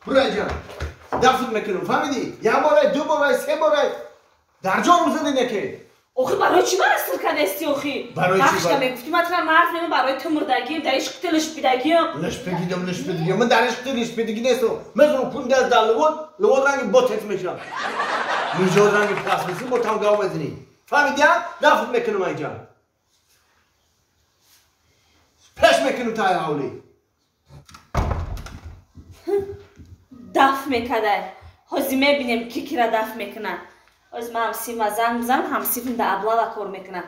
Бура ҷан. Дафн мекунам, фаҳмидӣ? Як бора, ду бора, се бора. Дар ҷон задӣ неке. Охи барои чӣ мара сир кардасти охи? Барои чӣ? Бахшта мегуфтӣ ман тура марз мема барои ту мурдагием, дар ишқ ту лишпидагием. Лишпидагиам, лишпидагиам. Ман дар ишқ ту лишпидагӣ нестам. Мезанам кун даст дар лувод, лувод ранги ботекс мешавад. Мижод ранги пластмасси бо там гав мезанӣ. Фаҳмидӣ? Дафн мекунам инҷа. Пеш мекунам таи ҳавлӣ. Даф мекардай. Ҳозир мебинем ки кира даф мекунад. Ҳозир ман ҳамсифма занг мезанам, ҳамсифм дар аблава кор мекунад.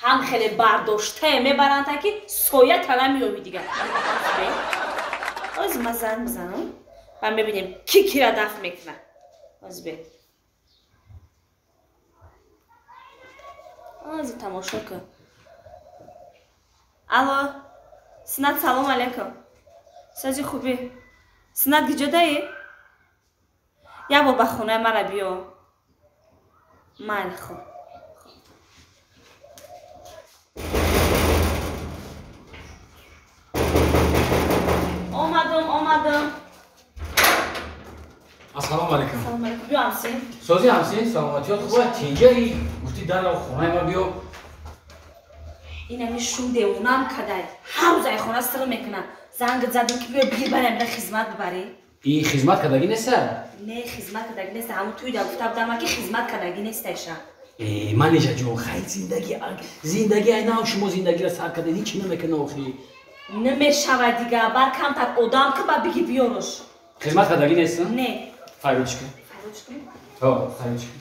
Ҳам хеле бардоштае мебаранд, ки соя тала меёби дигар. Ҳозир ман занг мезанам ва мебинем ки кира даф мекунад. Ҳозир бе. Ҳозир тамошо кун. Алло, Синат, салом алейкум. Сози хубӣ? Синат гиҷо даӣ? Як бор ба хонаи мара биё. Майли, хуб. Омадам, омадам. Ассалому алайкум. Салом алейкум. Биё ҳамсин. Сози ҳамсин, саломатиёт хуба, тинҷаи. Гуфти дарро хонаи ма биё. Инами шум девонам кадай. Ҳар рӯз ай хона сир мекунад. Занг задам ки биё бигир барам ира хизмат бибарӣ. И хизмат кардагӣ неста? Не, хизмат кардагӣ неста. Ҳамун туй да гуфта будам ки хизмат кардагӣ неста иша. Э, манижа ҷон, хай зиндагӣ, зиндагӣ ай нав шумо зиндагиро сар кардед, ҳеҷ намекунад охи. Намешавад дига, бар камтар одам ки ба биги биёрш. Хизмат кардагӣ нест? Не. Файручка. Файручка? Ҳо, файручка.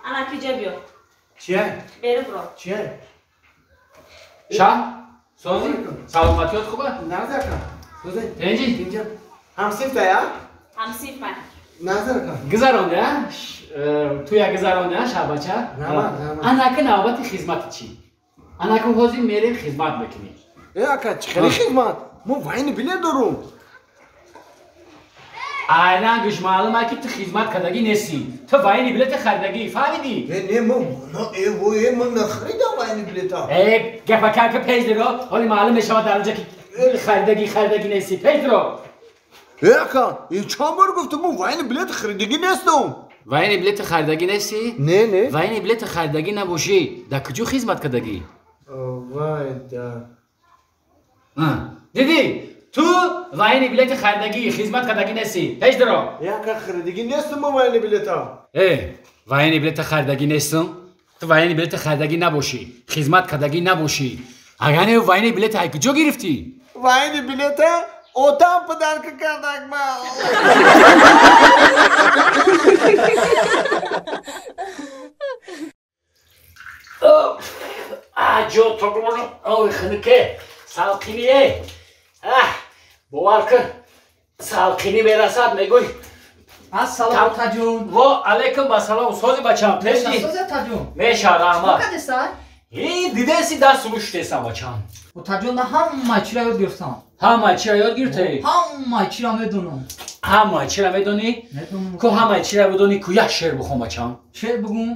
Ана киҷа биё. Чия? Беру бро. Чия? Шаҳ? Сози? Саломатиёт хуба? Назар кун. Сози? Тинҷи? Тинҷа. Ҳамсиф тая? Ҳамсиф ман. Назар кун. Гузаронда, туя гузаронда, шаҳбача? Раҳмат, раҳмат. Анака навбати хизмати чӣ? Анака ҳозир мерем хизмат мекунем. Э, ака, чӣ хеле хизмат? Мо вайни билет дорум. Айрангиш маълум ки ту хизмат кардагӣ нестӣ. Ту вайни билета харидагӣ, фаҳмидӣ? Э, не, мо, э, во, э, ман нахаридам вайни билета. Э, гапакака пеш диро, ҳоли маълум мешавад дар онҷа ки харидагӣ, харидагӣ нестӣ. Пеш диро. Э, ака, э, чанд бор гуфтам, мо вайни билет харидагӣ нестам. Вайни билета харидагӣ нестӣ? Не, не. Вайни билета харидагӣ набошӣ, дар куҷо хизмат кардагӣ? Вай, да. Дидӣ? Ту вайни билети харидагӣ, хизмат кардагӣ нестӣ. Пеш диро. Э, ака, харидагӣ нестам мо вайни билета. Э, вайни билета харидагӣ нестам. Ту вайни билета харидагӣ набошӣ, хизмат кардагӣ набошӣ. Агар не вайни билета ай куҷо гирифтӣ? Вайни билета отам подарка кардак ма. Аҷо тогмоно, ой хунуке, салқиние. Бовар кун, салқинӣ мерасад, мегӯй. Ассалом, Таҷон. Во алайкум ассалом, сози бачам, тезги? Сози Таҷон. Меша, раҳмат. Чӣ кардеса? Э, дидеси даст рӯштесам бачам. О Таҷон, ман ҳама чиро ёд гирифтам. Ҳама чиро ёд гирифтӣ? Ҳама чиро медонам. Ҳама чиро медонӣ? Медонам. Ку ҳама чиро медонӣ, ку як шеър бихон бачам. Шеър бигӯм?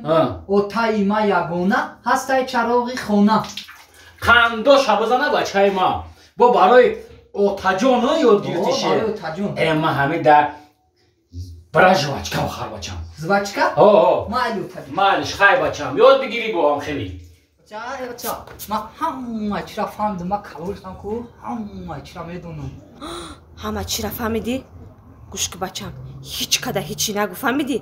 Отаи ма ягона, ҳастаи чароғи хона. Қандоша бизана бачаи ма. Бо барои Отаҷон ёд гирифтӣ шеър? Барои Отаҷон. Э, ман ҳамин дар бира жвачка бихар бачам. Жвачка? Ҳо, ҳо. Майли Отаҷон. Майлиш, хай бачам, ёд бигирӣ бо ҳам хеле. Бача, э бача, ман ҳама чиро фаҳмидам, ман калон шудам ку, ҳама чиро медонам. Ҳама чиро фаҳмидӣ? Гӯш ку бачам, ҳеҷ када ҳечи нагӯ, фаҳмидӣ?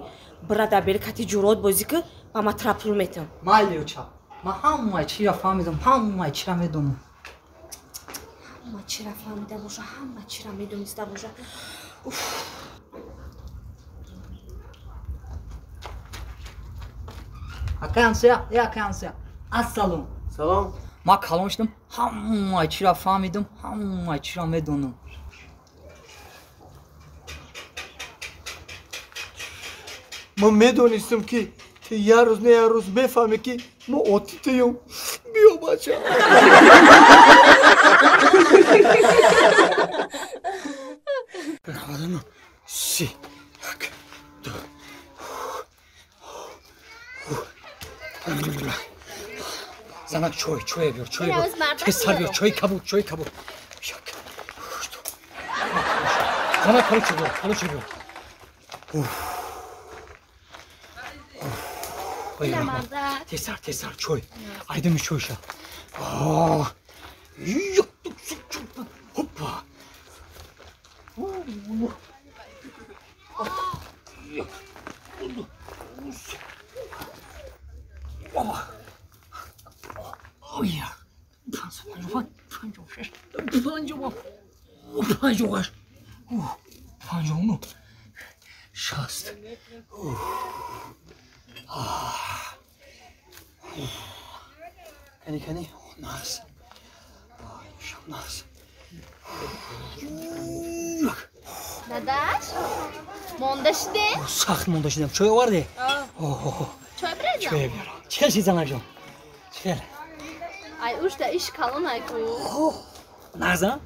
Бира дар бери кати ҷурот бозӣ ку, ба ман тра пул метам. Майли оча, ман ҳама чиро фаҳмидам, ҳама чиро медонам. Ҳама чиро фаҳмида боша, ҳама чиро медониста боша. Уф. Акай ҳамсоя, э акай ҳамсоя, ассалом. Салом. Ман калон шудам, ҳама чиро фаҳмидам, ҳама чиро медонам. Ман медонистам ки ту як рӯз не як рӯз мефаҳмӣ ки мо оти туюм. Биё бача. Наваду си, як, ду. Занак чой, чой биёр, чой биёр. Тезтар биёр, чои кабуд, чои кабуд. Як, Зана калучи биё, калучи биё. Тезтар, тезтар, чой. Айдами чойша. Хоппа. 58, 59, 60. Кани, кани, нас. Нас. Дадаш, монда шудем? Сахт монда шудем. Чой оварди? Чой бирезам? Чой биёр. Чӣ хел шид, занакҷон? Чӣ хел? Ай, ушда иш калон ай ку. Нағза?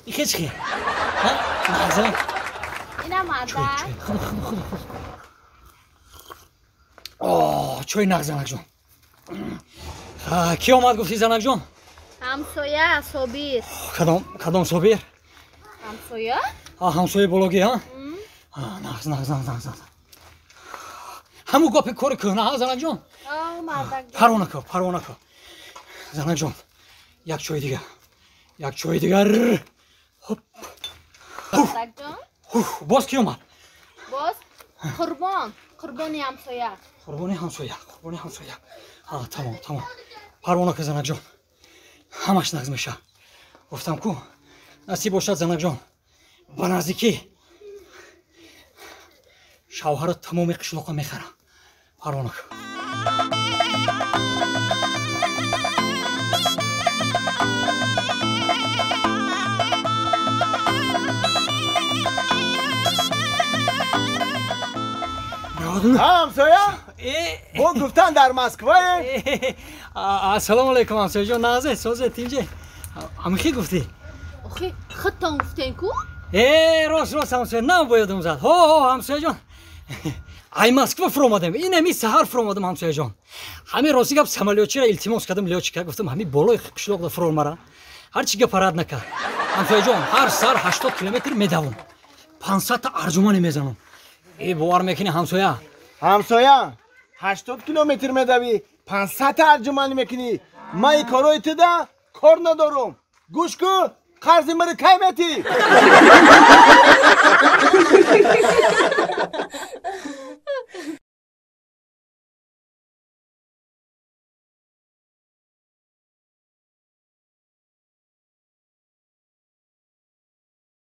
Ихе чӣ хел? Нағза? Ина мардак. Худ, худ, худ, худ. О, чой нағз, занакҷон. Ки омад гуфти, занакҷон? Ҳамсоя Собир. Кадом, кадом Собир? Ҳамсоя? Ҳамсояи бологӣ, а? Нағз, нағз, нағз, нағз. Ҳамун гапи кори кӯҳна, а, занакҷон? Парво накун, парво накун. Занакҷон, як чои дигар. Як чои дигар. Хоп. Боз ки омад? Боз Қурбон, Қурбони ҳамсоя. Қурбони ҳамсоя, Қурбони ҳамсоя. Тамом, тамом. Парво накун, занакҷон. Ҳамаш нағз мешавад. Гуфтам ку, насиб бошад, занакҷон. Ба наздикӣ шавҳаро тамоми қишлоқо мехарам. Парво накун. Ҳамсоя? Бо гуфтан дар Москвае? Ассалому алайкум, ҳамсояҷон. Нағзе, созе, тинҷе. Ҳамихи гуфтӣ? Охи, худтон гуфтен ку? Рост, рост, ҳамсоя, нам боядум зад. Ҳо, ҳо, ҳамсояҷон. Ай Москва фуромадем. Ин ҳами саҳар фуромадам, ҳамсояҷон. Ҳамин рости гап самолётчиро илтимос кардам, лётчика гуфтам, ҳамин болои қишлоқда фурор мара. Ҳар чӣ гапа рад накард. Ҳамсояҷон, ҳар сар 80 километр медавам. 500 та арҷумане мезанам. Бовар мекунӣ, ҳамсоя? Ҳамсоя, 80 километр медавӣ, 500 та арҷуманӣ мекунӣ. Ман ин корои туда кор надорам. Гӯш ку, қарзи маро кай метӣ?